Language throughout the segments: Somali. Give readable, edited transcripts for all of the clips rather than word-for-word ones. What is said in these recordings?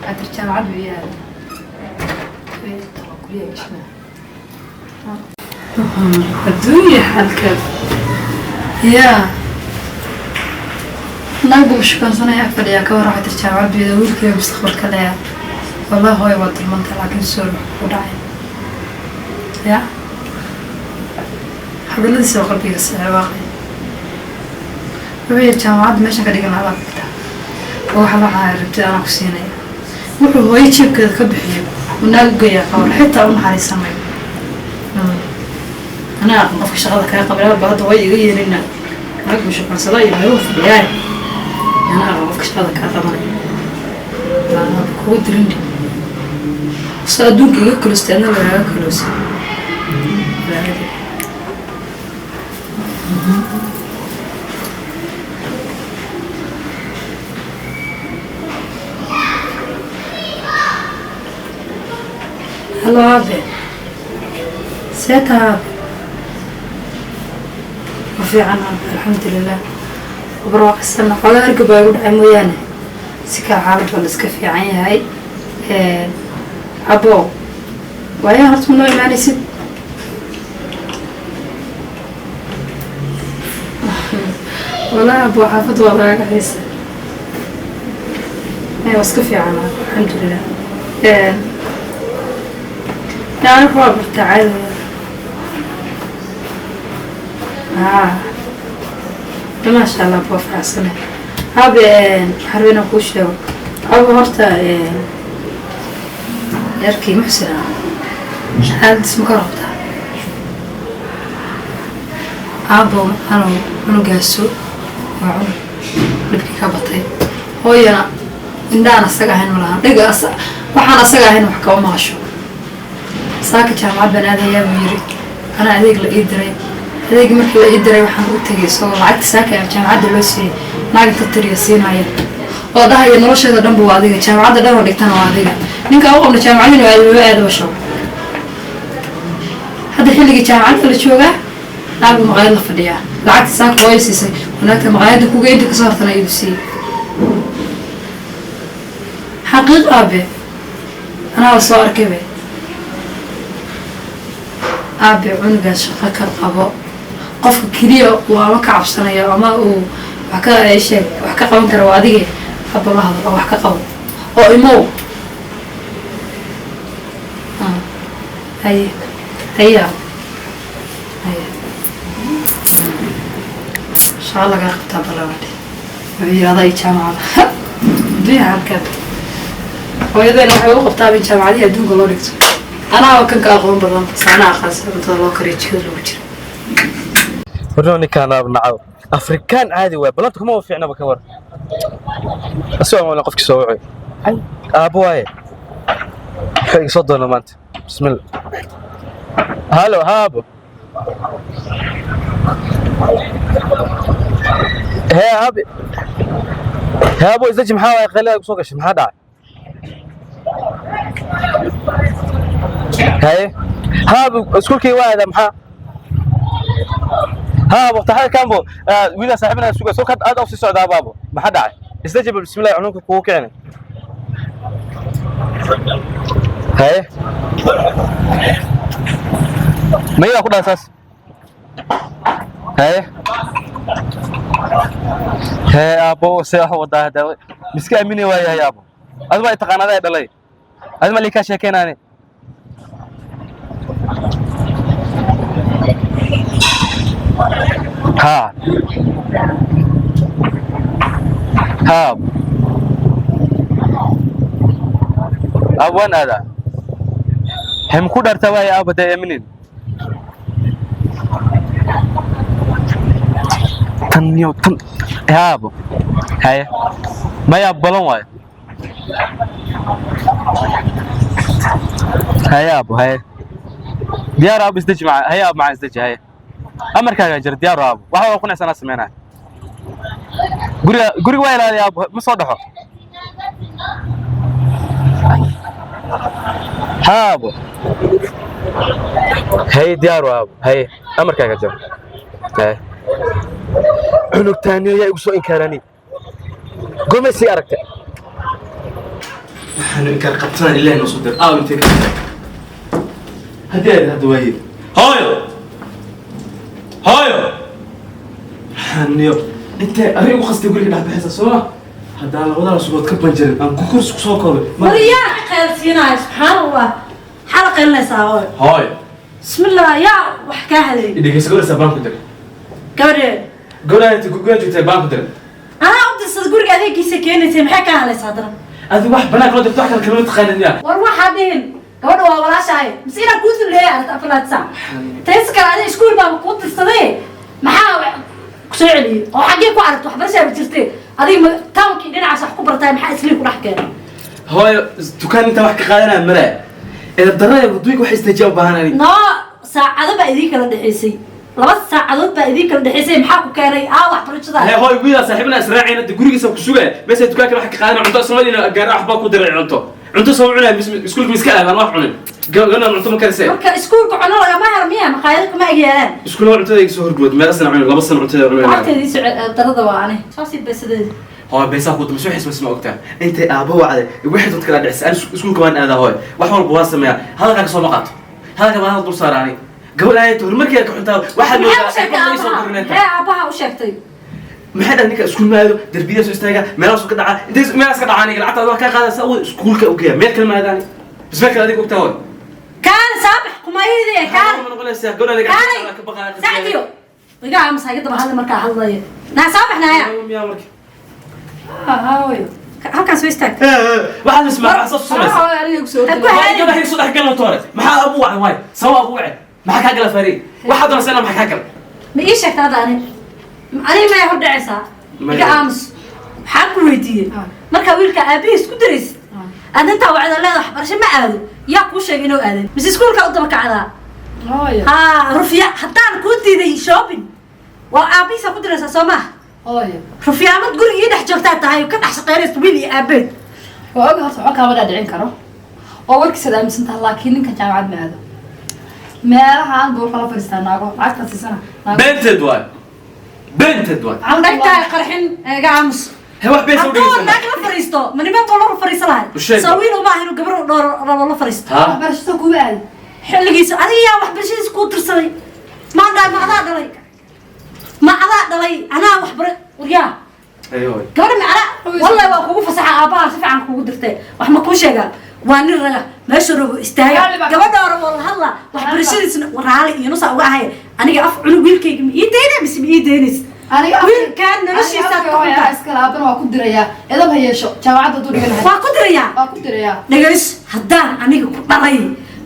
Waxaa jaamacad buu yahay. Adduunya xalkeed yaa naag buu shukaansanaya, fadhiyaa ka war. Waxaa tir jaamacad buu yahay wiilkayga mustaqbalka leeyahay. Wallahi hooyo waa dulmanta, laakiin soor wax ku dhacay ya hadalladiisa oo qalbiga sicibaaqay. Wuxuu yidhi jaamacadda meeshan ka dhigan adaa dhigtaa oo waxa waxaa rabtid anaa ku siinaya. Wuxuu hooyo jeebkeeda ka bixiyo uu naag u geeyaa kawar, xitaa u naxariisanayo. Anaa aqan qofka shaqada kaga qabay ba hadda way iga yeelina naag buu shukansada iyo meeluhu fadhiyaay. Anaa aqan qofka shaqada kaa qabanaya baa kugu dirindhi se adduunka iga kulostay, adna lagaaga kuloosay. Hello aabe, see tahay aabe? Ma fiican aabe, alxamdulilah, barwaaqisana. Xogaa hargab baa igu dhacay mooyaane, si kaa xaalad baa la iska fiican yahay. Abo, waayaa horta ma noo imaanaysid? Wallahi abo, xaafadda waa lagaga xiisa. Waa iska fiican aabe, alxamdulilah. Yani waa bartaa caadi. Haa, maasha allah, baa faraxsane aabe. Waxaan rabaa inaan kuu sheego abo, horta yarkii Muxsin ah xaaladiis ma ka rabtaa aabo? Anuu cunugaasu waa cunug dhibkii ka batay, hooyana indhaan asaga ahayn ma lahan, dhiga waxaan asaga ahayn wax kama maqasho. Saaka jaamacad baan aadayaa buu yiri, anaa adeeg la ii diray. Adeegii markii la ii diray waxaan u tegay isagoo lacagta saaka jaamacadda loo siiyey naag inta tiriya siinaya oo dhahaya nolosheeda dhanba waa adiga, jaamacadda dhan oo dhigtana waa adiga. Ninka u qabna jaamacad inuu aado loo aado basho. Hadda xilligii jaamacadda la joogaa, naagu maqaayad la fadhiyaa, lacagta saaka hooyo siisay oo naagta maqaayadda kuga inta kasoo hartana iyadu siiyey. Xaqiiq aabe, anaa la soo arkay be. Aabe, cunugaas shaqo ka qabo. Qofka keliya uu ama ka cabsanayo ama uu wax ka sheeg wax ka qaban kara waa adige. Haba la hadlo oo wax ka qabo oo imow. Haye haye aabe, haye, shaqo lagaa qabtaa balabadhe. Wuxuu yidhi adaa ii jaamacada adduunya halkaad hooyadeen waxay u qabtaa in jaamacadihii adduunka loo dhigto. Anaa kan ka aqoon badan saana aqaansa cuntada loo kariyo jikada lagu jira. Warno ninkaan aab nacaw Afrikaan caadi waay, balanta kuma fiicnaba ka war. Asoo aan qofkii soo wacay. Ay, aabo waaye. Wuxuu iga soo doona maanta. Bismillah. Halo, haabo. Hee aabe. Hee aabo, isdaji, maxaa waay qayliga soo gashay? Maxaa dhacay? Haye. Haabo, iskuulkii waa aadaa maxaa? ها وقت هذا كان بو ويلا صاحبنا سوق سوق هذا أوصي سعد بابو ما حد عاي استجب. بسم الله، عنوك كوك يعني. هاي ما يأخذ أساس. هاي هاي أبو سيح وده هذا مسك أميني ويا يا أبو هذا ما يتقنا هذا دلعي هذا ما ليك شيء أنا. ها ها أبوان هذا هم كودر تواي أبو ده يمنين تنيو تن يا أبو هاي ما يبلون واي هاي يا أبو هاي ديار أبو استجمع مع هاي أبو مع استجمع هاي amarkaagaa jira diyaar aabo, waxa waa qunaysanaa sameynaa. Guriga guriga waa ilaaliya aabo, ma soo dhaxo. Haa aabo, haye, diyaar aabo, haye, amarkaagaa jira. Haye cunugtaaniyo yaa igu soo inkaarani gomay sii aragtay. Waxaanu inkaan qabtanaan Ilaahay noo soo dir. Aaw, intee ka tagtay? Haddii aad hadda waaye. Hooyo, hooyo, waxaaniyo intee adiga u qastay guriga dhex baxaysa soo ma? Haddaan labadaa sugood ka banjarin aan ku kursi kusoo koobay. War yaa qeylsiinaya? Subxaan Allah, maxaa la qeylinaysaa, hooyo? Hooyo. Bismillah, yaa wax kaa hadlay? Dhegeysa, gabadhaasa baan ku diray. Gabadhe? Gabadhaa inta guriga joogtay baan ku diray. Anaa u dirsada guriga, adeegiisa keenaysay, maxay kaa hadlaysaa haddana? Adi wax banaanka loo dirto, wax kale kalama taqaanin yaa. War waxaa dhihin, gabadha waa walaashahay, mise inaan kuu duleeya aragta 4 saac taysa kale? Adiga iskuul baaba kuu dirsaday, maxaa kusoo celiyey oo xaggee ku aragta? Waxbarashaa jirtay, adiga ma townkii dhinacaas wax ku bartaay? Maxaa islii ku dhex keenay? Hooyo, dukaan intaa wax ka qaadanaya malaa edab darrada waddooyinka wax istaajiya u baahan aniga. Noo saacado baa idiin kala dhexaysay, 2 saacadood baa idiin kala dhexaysay, maxaa ku keenay aa waxbarashada? Hee hooy, wiilaa saaxiibna israacayna de gurigiisa ku sugaya meesha dukaanka wax ka qaadanaya cunto isla gaar wax baa ku diray, cunto soo cunaya. Iskuulka miska aadaan wax cunin, gabadhan cunto ma karisee. Marka iskuulka cuno lagama helo miya? Maqaayado kuma ag yaalaan? Iskuulka cuntada iga soo horbood, meelo sana cunin, 2 sano cuntada cunay. Lacagteedii socod darada waa ani soo sii beesadeedi. Hooy, beesaa ku dambe soo xismas, ma ogtaa intay aabo wacday wixii dadka kala dhicisay? Ani iskuulka waan aadaa hooy, wax walba waan sameeyaa, hadalkaa ka soo ma qaato, hadalka baan hadal dul saara. Ani gabadh ayay horumarkeeda ka xuntaa waxaad Maxaa u moodaa sheegtay ay soo aabaha? korinaytaa. Maxay aabaha u sheegtay? Maxay dhahay? Ninka iskuul ma aado, darbiyada soo istaaga, meelahaas ka dhaca, intay meelahaas ka dhaca, aniga lacagtaada wax kaa qaadaysa, awood iskuulka u geeya, meel kale ma aadaani, bas meel kale adiga ogtaa hooy. Kaale, saabax kumayadii, kaale. Ma noqonaysaa gabadh adiga Kaalay. ka baqaa? Sacdiyo, iga aamus, iga daba hadli markaa hadlayo. Naa saabax, naaya. Miyaa marka? Hooyo. Halkaas soo istaagtay. Waxaad ismaa waxaad soo samaysa. Hooyo, aniga igu soo Ha ku hortagay. haadin. Gabadha isu dhex galan toore, maxaa abu wacay? Waay sabab abu wacay, maxaa kaa gala faariin? Waxaad doonaysaa maxaa kaa gala? Ma ii sheegta hadda? Ani aniga maya hor dhacaysaa? Maya. Iga aamus. Waxaan ku weydiiyey, Ah. markaa wiilka aabihiis ku diraysid, Ah. aad intaa wacda leeda waxbarasho ma aado, yaa kuu sheegay inuu aadan? Mise iskuulka u daba kacdaa? Hooyo. Haa rufya, haddaan kuu diiday shopping, waa aabihiisa ku diraysaa soo maaha? Hooyo. Rufyaamad guriga ii dhex joogtaa tahay oo ka dhex shaqaynaysa wiil iyo aabeed. Waa og horta, waxba kaama dhaadhicin karo oo warkiisaad aaminsan tahay, laakiin ninkan jaamacad ma aado, meelahaan buu wuxuu la fadhiistaa naago, lacagta siisana naago. Beenteed waay, beenteed waay. Dhagtaa qarxin, iga aamus. He, wax been soo Hadduu dhegeysan. naag la fadhiisto, ma niman buu la fadhiisan lahay? U sheeg. Soo wiil uma aha inuu gabar dhowr rabo la fadhiisto. Ha. Waxbarashada kuwa aadi. Xilligiisa adiga yaa waxbarashadiisa kuu dirsaday? Maa dhaa? Ma adaa dhalay? Ma adaa dhalay? Anaa waxbara waryaa. Ayo hooy. Gabadha macna wallahi waa kugu fasaxa, aabbaha si fiican kugu dirtay. Wax ma kuu sheegaa? Waa nin raga, meesha rabo istaaga. Raali baa- Gabadha rabo la hadla, waxbarashadiisna raali iyo nusa uga ahay. Aniga af cunug wiilkayga ma ii daynay mise ma ii daynaysa? Aniga Wiilkaan noloshiisa aniga ka hooyo, xuntaa. iskale aabana waa ku dirayaa, edab ha yeesho, jaamacadda hadduu dhiganahay. Waa ku dirayaa. Waa ku dirayaa. Dhagays, haddaan aniga ku dhalay,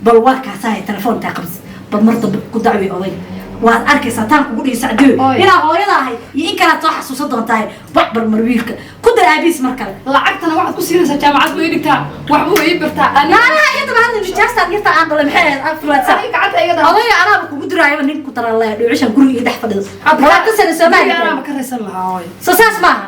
bal warkaasaa telefoontaa qabs, bal mar dambe ku dacwi oday, waad arkaysaa taan kugu dhihi Sacdiyo. Hooyo. Inaa hooyada ahay iyo in kalaad soo xasuusan doontahay. Wax bal mar wiilka ku dar aabihiis mar kale. Lacagtana waxaad ku siinaysaa jaamacad buu ii dhigtaa, wax buu ii bartaa aniga. Naanaha iyo daba hadda nijaastaan yarta aan dhalay, maxay ahayd 4 saac? Aniga gacanta iga daa. Odayga anaaba kugu diraayaba, nin ku daraan leeya dhuucishan guriga ii dhex fadhido 20 sano. Guriga Soomaaliya anaaba ka raysan lahaa hooyo. Soo saas maaha.